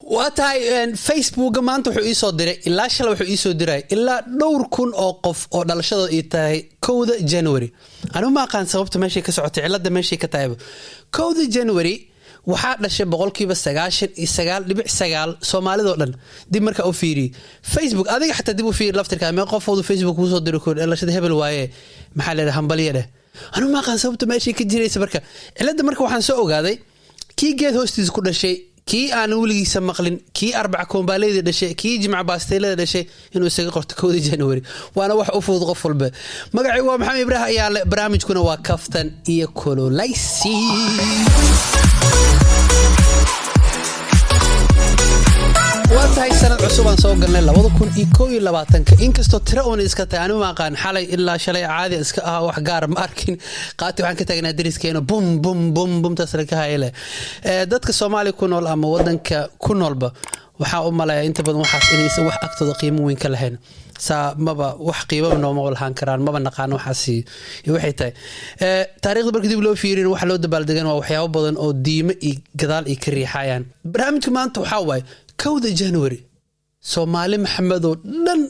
Waa tahay, Facebooka maanta wuxuu iisoo diray, ilaa shalay wuxuu iisoo diray ilaa dhowr kun oo qof oo dhalashadooda ii tahay 1da January. Anigu ma aqaan sababta meeshay ka socotay, cilada meeshay ka tahayba. 1da January waxaa dhashay 99.9% Soomaalidoo dhan. Dib markaa u fiiriyey Facebook, adiga xataa dib u fiiri laftirkaa, mee qofoodu Facebook kuusoo diri ko dhalashada hebel waaye, maxaa leedahay, hambalya dheh. Anigu ma aqaan sababta meeshay ka jiraysa. Marka cilada marka waxaan soo ogaaday kii geed hoostiisa ku dhashay, kii aan weligiisa maqlin, kii arbaca koombaaleyda dhashay, kii jimca baasteylada dhashay, inuu isaga qorto 1da January. Waana wax u fudud qof walba. Magacaygu waa Maxamed Ibraah Ayaale, barnaamijkuna waa Kaftan iyo Kololaysi. Waa tahay, sanad cusub aan soo galnay, 2021-ka. Inkastoo tiro uun iska tahay, anigu ma aqaan. Xalay ilaa shalay caadi iska ah, wax gaar ma arkin. Qaati waxaan ka taagnaa deriskeena, bum bum bum bum taas laga hayale. Dadka Soomaaliya ku nool ama wadanka ku noolba waxaa u malaya inta badan waxaas inaysan wax agtooda qiimo weyn ka lahayn. Saa maba wax qiimaba nooma lahaan karaan, maba naqaano waxaasi waxay tahay. Taariikhda marka dib loo fiirin, waxa loo dabaaldegan waa waxyaabo badan oo diimo iyo gadaal iyo ka riixayaan. Barnaamijka maanta waxaa waaye 1da January. Soomaali Maxamedoo dhan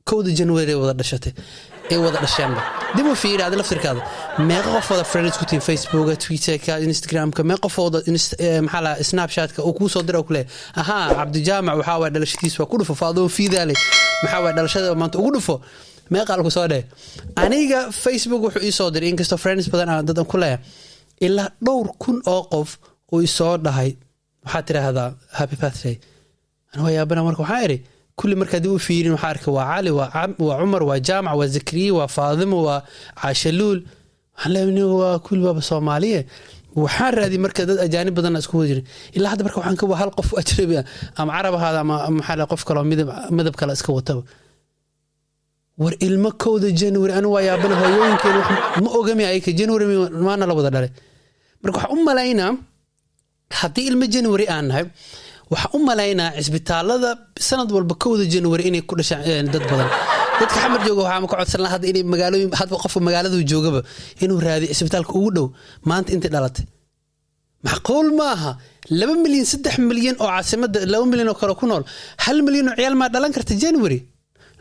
1da January ay wada dhashatay, ay wada dhasheenba. Dib u fiiri adi laftirkaada, meeqa qof wada friends ku tihiin Facebooka, Twitterka, Instagramka? Meeqa qofooda, maxaa la, Snapchatka uu kuu soo dira ku leeyahay, ahaa, Cabdijaamac waxaa waay dhalashadiis waa ku dhufo, Faadumo Fiidaale maxaa waay dhalashada maanta ugu dhufo, meeqa lagu soo dheh? Aniga Facebook wuxuu ii soo diray, inkastoo friends badan aan dad ku leeyahay, ilaa dhowr kun oo qof uu isoo dhahay, waxaad tidhaahdaa "Happy birthday". Anigu yaabana. Marka waxaa idhi kulli markaa dib u fiirin, waxaa arkay waa Cali, waa Cumar, waa Jaamac, waa Zakriye, waa Faadimo, waa Caashaluul. Waxaan leeyahay waa kulli waaba Soomaaliye. Waxaan raadiyay marka dad ajaanib badan isku wada jirin ilaa hadda. Marka waxaan ka waa hal qof ajnabi ah, ama Carab ahaada ama maxaa la, qof kaloo midab kale iska wataba. War ilmo 1da January, anigu waa yaabana. Hooyooyinkeen wax ma ogami ayka January maana la wada dhalay. Marka waxaan u malaynaa haddii ilmo January aan nahay, waxaan u malaynaa cisbitaalada sanad walba 1da January inay ku dhashaan dad badan. Dadka Xamar jooga waxaa ka codsan lahaa hadda inay magaalooyin, hadba qofka magaaladu joogaba inuu raadiyo cisbitaalka ugu dhow maanta intii dhalatay. Macquul maaha 2 milyan, 3 milyan oo caasimada, 2 milyan oo kale ku nool, 1 milyan oo ciyaal maa dhalan karta January?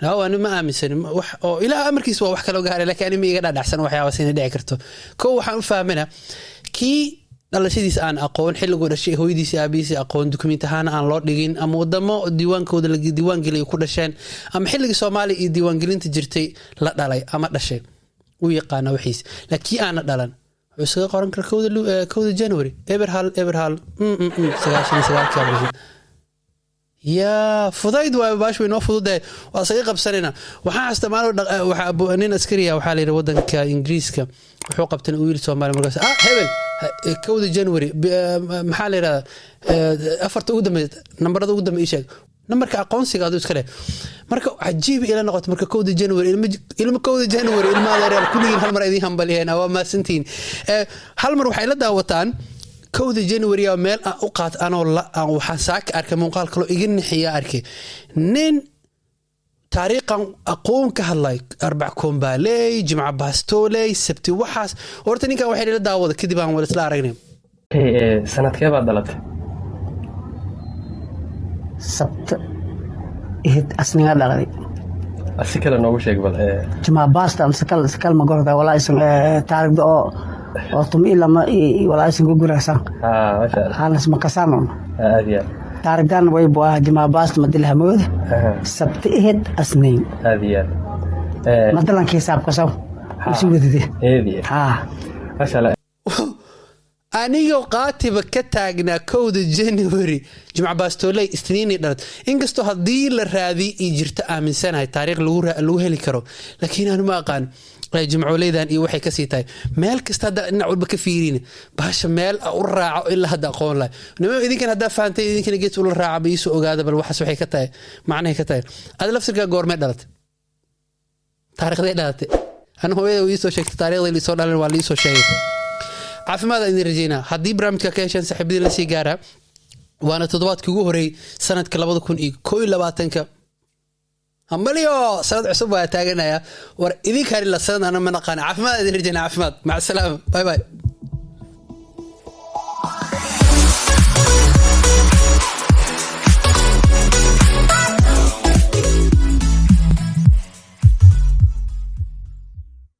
La, ani ma aaminsan wax oo Ilaah amarkiis waa wax kaloo gaaray, laakiin ani ma iga dhadhacsan waxyaabaas inay dhici karto. Kow, waxaan u fahmana kii dhalashadiisa aan aqoon, xilliguu dhashay hooyadiisa aabihiisa aqoon, dukumenti ahaan aan loo dhigin, ama wadamo diiwaankooda la diiwaangeliya ku dhasheen, ama xilligii Soomaaliya iyo diiwaangelinta jirtay la dhalay ama dhashay, u yaqaana wixiis. Laakiin kii aana dhalan wuxuu isaga qoran kara 1da January 010 01 99-kii aan. Yaa fudayd waayo, baash way noo fududahay, waa isaga qabsanayna. Waxaan xasuustaa maalin nin askariya waxaa la yidhi wadanka Ingiriiska wuxuu qabtay wiil Soomaali. Markaas, ah, hebel 1da January maxaa la yidhahdaa, afarta ugu dambe, nambarada ugu dambe ii sheeg, nambarka aqoonsiga aduu iska leh. Marka cajiib ila noqoto marka 1da January ilmo 1da January, ilma adeeryaal, kulligiin hal mar idiin hambaliyeen, waa mahadsantihiin. Hal mar waxay la daawataan 1da January oo meel aan u qaat anoo la aan. Waxaan saaka arkay muuqaal kaloo iga nixiya. Arkay nin taariikhan aqoon ka hadlay, arbac koombaaley, jimca baastooley, sabti, waxaas. Horta ninkan waxay la daawada, kadib aan wada isla aragnay. Sanadkee baad dhalatay? Sabta ihid asniga dhaladay. Si kale noogu sheeg bal. Jumaa baasta ama sakal ma gorda walaa isan taariikhda oo 12 walaa isan ku guraysan. Haa, maasha Allah. Hanas makasaan. Aad iyo aad. Taariikhdan way buu ah jumaa baasta madilhamooda, sabta ihid asniin. Aad iyo aad. Madalanka hisaab kasaw isu wadide. Aad iyo aad. Haa. Maasha Allah. Anigoo qaatiba ka taagnaa 1da January, jimca baastooley, Isniinay dhalat. Inkastoo haddii la raadiy iyo jirto aaminsanahay taariikh lagu heli karo, laakiin anu ma aqaan jimcooleydan iyo waxay kasii tahay. Meel kasta hadda dhinac walba ka fiirin, baasha meel u raaco ilaa hadda aqoon lahay. Nima idinkan haddaa fahantay, idinkana gees ula raaca ba, iisoo ogaada bal waxaas waxay ka tahay, macnahay ka tahay. Adi laftirkaa goormee dhalatay? Taariikhday dhalatay? Anu hooyada iisoo sheegtay taariikhda liisoo dhalan, waa liisoo sheegay. Caafimaad idin rajeynaa. Haddii barnaamijka ka hesheen, saaxiibadii la sii gaaraa. Waana toddobaadkii ugu horeeyey sanadka 2021-ka. Hambalyo, sanad cusub waa taaganaya. War idinkaan ila sanad ana ma naqaan. Caafimaad idin rajeynaa, caafimaad. Maca asalaama, bye bye.